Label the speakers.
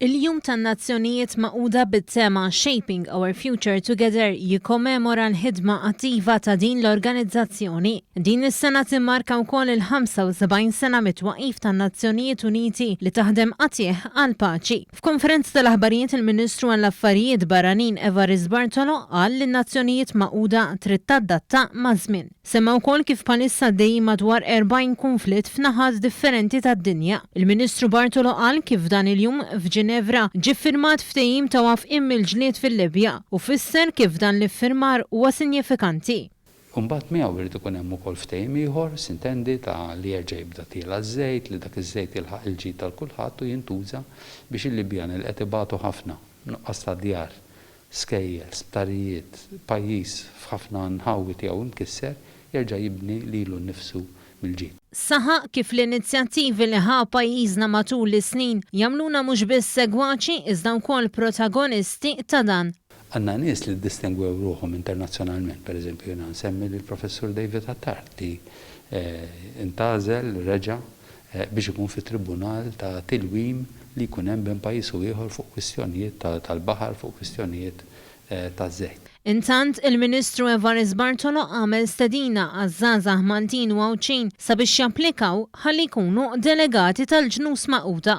Speaker 1: Il-Jum tan-Nazzjonijiet Magħquda bit-tema Shaping Our Future Together jikkommemora l-ħidma attiva ta' din l-organizzazzjoni. Din is-sena timmarka wkoll il-75 sena mit-twaqqif tan-Nazzjonijiet Uniti li taħdem qatigħ għall-paċi. F'konferenza tal-aħbarijiet il-Ministru għall-Affarijiet Barranin Evarist Bartolo qal li n-Nazzjonijiet Magħquda trid tadatta maż-żmien. Semma wkoll kif bħalissa għaddejjin madwar 40 kunflitt f'naħat differenti tad-dinja. Il-Ministru Bartolo qal kif f'dan il-jum f'Ġinevra ġie ffirmat ftehim ta' wafqien mill-ġlied fil-Libja u fisser kif dan l-iffirmar huwa sinjifikanti.
Speaker 2: Imbagħad miegħu jrid ikun hemm ukoll ftehim ieħor, sintendi, ta' li jerġa' jibda tiela' ż-żejt, li dak iż-żejt jilħaq il-ġid tal-kulħadd u jintuża biex il-Libjani li qed ibatu ħafna, nuqqas ta' djar, skejjel, sptarijiet, pajjiż f'ħafna nħawi tiegħu imkisser, jerġa' jibni lilu nnifsu mill-ġid.
Speaker 1: Saħaq kif l-inizjattivi li ħa pajjiżna matul is-snin jagħmluna mhux biss segwaċi iżda wkoll protagonisti ta' dan.
Speaker 2: Għandna nies li ddistingwew ruħhom internazzjonalment, per eżempju jiena nsemmi lill-Professur David Attard li ntgħażel reġa' biex ikun fi tribunal ta' tilwim li jkun hemm bejn pajjiż u ieħor fuq kwistjonijiet tal-baħar, fuq kwistjonijiet taż-żejt.
Speaker 1: Intant, il-Ministru Evarist Bartolo għamel stedina għaż-żgħażagħ Maltin u Għawdxin sabiex japplikaw ħalli jkunu delegati tal-Ġnus Magħquda.